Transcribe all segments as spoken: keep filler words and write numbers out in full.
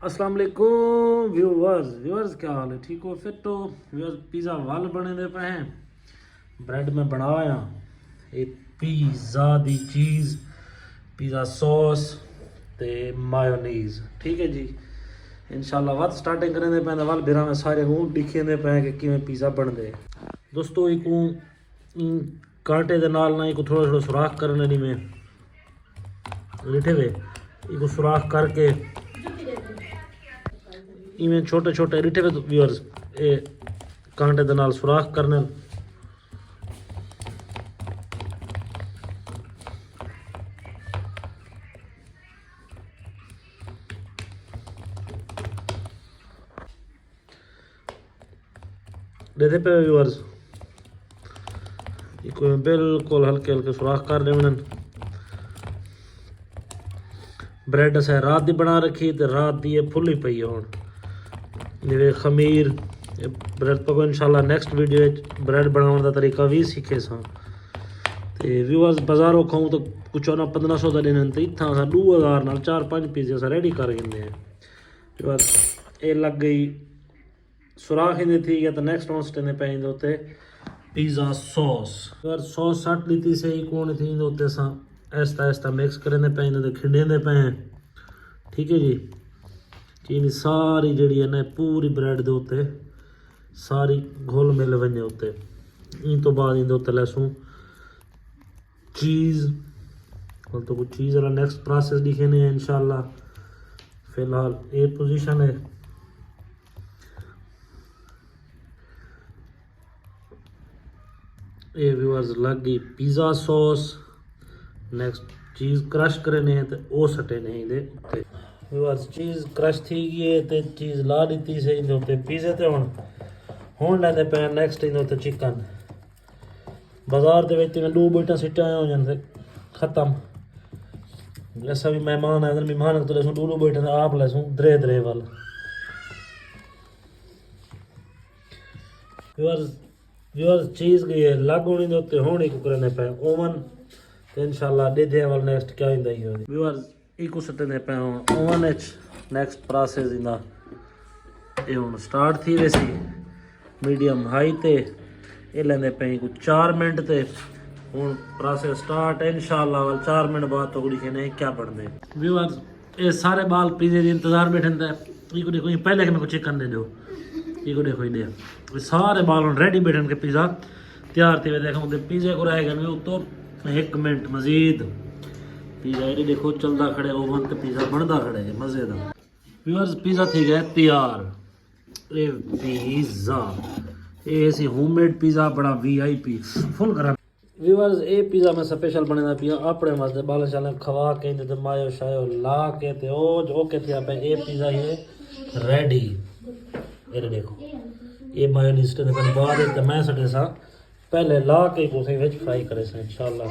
السلام علیکم ویورز۔ ویورز، کیا حال ہے؟ ٹھیک ہو؟ فٹ ہو؟ ویورز، پیزا ول بݨیندے پئے ہیں، بریڈ میں بݨا ہویا۔ یہ پیزا دی چیز، پیزا سوس تے مایونیز، ٹھیک ہے جی۔ انشاءاللہ وت سٹارٹنگ کریندے پئے ہیں، ول بھرا میں سارے کوں ݙکھیندے پئے ہیں کہ کیویں پیزا بݨدے۔ دوستو، ایکوں ایں کانٹے دے نال نہ ایکوں تھوڑا تھوڑا سوراخ کرݨے ݙیویں۔ ݙٹھے وے، ایکوں سوراخ کر کے ایویں چھوٹے چھوٹے، ݙٹھے وے ویورز، اے کانٹے دے نال سوراخ کرݨے۔ ݙیہدے پئے ویورز، ایکوں بالکل ہلکے ہلکے سوراخ کر ݙیوݨے۔ بریڈ اساں رات دی بݨا رکھی تے رات دی یہ پھلی پئی ہے ہݨ۔ جیویں خمیر، یہ بریڈ پکو، انشاءاللہ نیکسٹ ویڈیو وچ بریڈ بݨاوݨ دا طریقہ وی سکھیساں۔ تے ویورز، بازاروں کھاؤں تو کچھ نہ پندرہ سو دا ݙیندن، تے اتھاں اساں ݙو ہزار نال چار پنج پیزے اساں ریڈی کر گھندے ہیں۔ ویورز، اے لڳ ڳئی سوراخ ایندے تھی ڳیا، تے نیکسٹ ہݨ سٹیندے پئے ایندے اتے پیزا سوس۔ اگر سوس سٹ ݙتی سے، ایکوں تھی ایندے اتے اساں آہستہ آہستہ مکس کریندے پئے، ایندے تے کھنڈیندے پئے ہیں۔ ٹھیک ہے جی، کہ ایندی ساری جڑی ہے نا، پوری بریڈ دے اتے ساری گھل مل ونڄے اتے۔ ایں توں بعد ایندے اتے لیسوں چیز، ہݨ تہاکوں چیز والا نیکسٹ پروسیس ݙکھیندے ہیں انشاءاللہ۔ فی الحال اے پوزیشن ہے۔ اے ویورز لڳ ڳئی پیزا سوس۔ نیکسٹ چیز کرش کریندے ہیں تے او سٹیندے ہیں ایندے اتے۔ ویورز، چیز کرش تھی ڳئی ہے تے چیز لا ݙتی سے ایندے اتے پیزے تے۔ ہݨ، ہݨ لیندے پئے ہیں نیکسٹ ایندے اتے چکن۔ بازار دے وچ تیویں ݙو بوٹیاں سٹیاں ہوئیاں ہوندن تے ختم۔ جیسا وی مہمان آئے، مہمان کوں تاں ݙیسوں ݙو ݙو بوٹیاں تے آپ لیسوں درے درے ول۔ ویورز، ویورز، چیز ڳئی ہے لڳ ڳئی ایندے اتے، ہݨ ایکوں کریندے پئے اوون تے انشاءاللہ ݙیہدے ہیں ول نیکسٹ کیا ایندا ہی ہوندی۔ ویورز، ایکوں سٹیندے پئے ہیں اوون وچ۔ نیکسٹ پروسیس ایندا اے ہݨ سٹارٹ تھی ویسی میڈیم ہائی تے۔ اے لیندے پئے ہیں کوں چار منٹ تے۔ ہݨ پروسیس سٹارٹ ہے، انشاءاللہ ول چار منٹ بعد تہاکوں ݙکھیندے ہیں کیا بݨدے۔ ویورز، اے سارے ٻال پیزے دے انتظار ٻیٹھن تے ایکوں ݙیکھو، ایں پہلے کہ میکوں چکن ݙے ݙیو۔ ایکوں ݙیکھو، ایݙے اے سارے ٻال ہݨ ریڈی ٻیٹھن کہ پیزا تیار تھی وے۔ ݙیکھو، اتے پیزے کوں رہ ڳئے اتوں ہک منٹ مزید۔ پیزا ایݙے ݙیکھو چلدا کھڑے اوون تے پیزا بݨدا کھڑے مزے دا۔ ویورز، پیزا تھی ڳئے تیار۔ اے پیزا، اے سی ہوم میڈ پیزا، بڑا وی آئی پی، فل گرم۔ ویورز، اے پیزا میں سپیشل بݨیندا پیاں اپݨے واسطے، ٻالیں شالیں کھوا کے، ایندے تے مایو شایو لا کے تے او جو اوکے تھیا پئے۔ اے پیزا ہی ہے ریڈی۔ اے ݙیکھو، اے مایونیز تے بعد تے میں سٹیساں، پہلے لا کے کوں سئیں وچ فرائی کریساں انشاءاللہ۔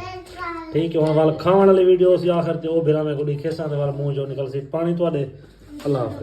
ٹھیک ہے، ہݨ ول کھاوݨ والی ویڈیو اسی آخر تے او بھرا میکوں ݙکھیساں تے ول منہ جو نکلسی پاݨی تہاݙے۔ اللہ حافظ۔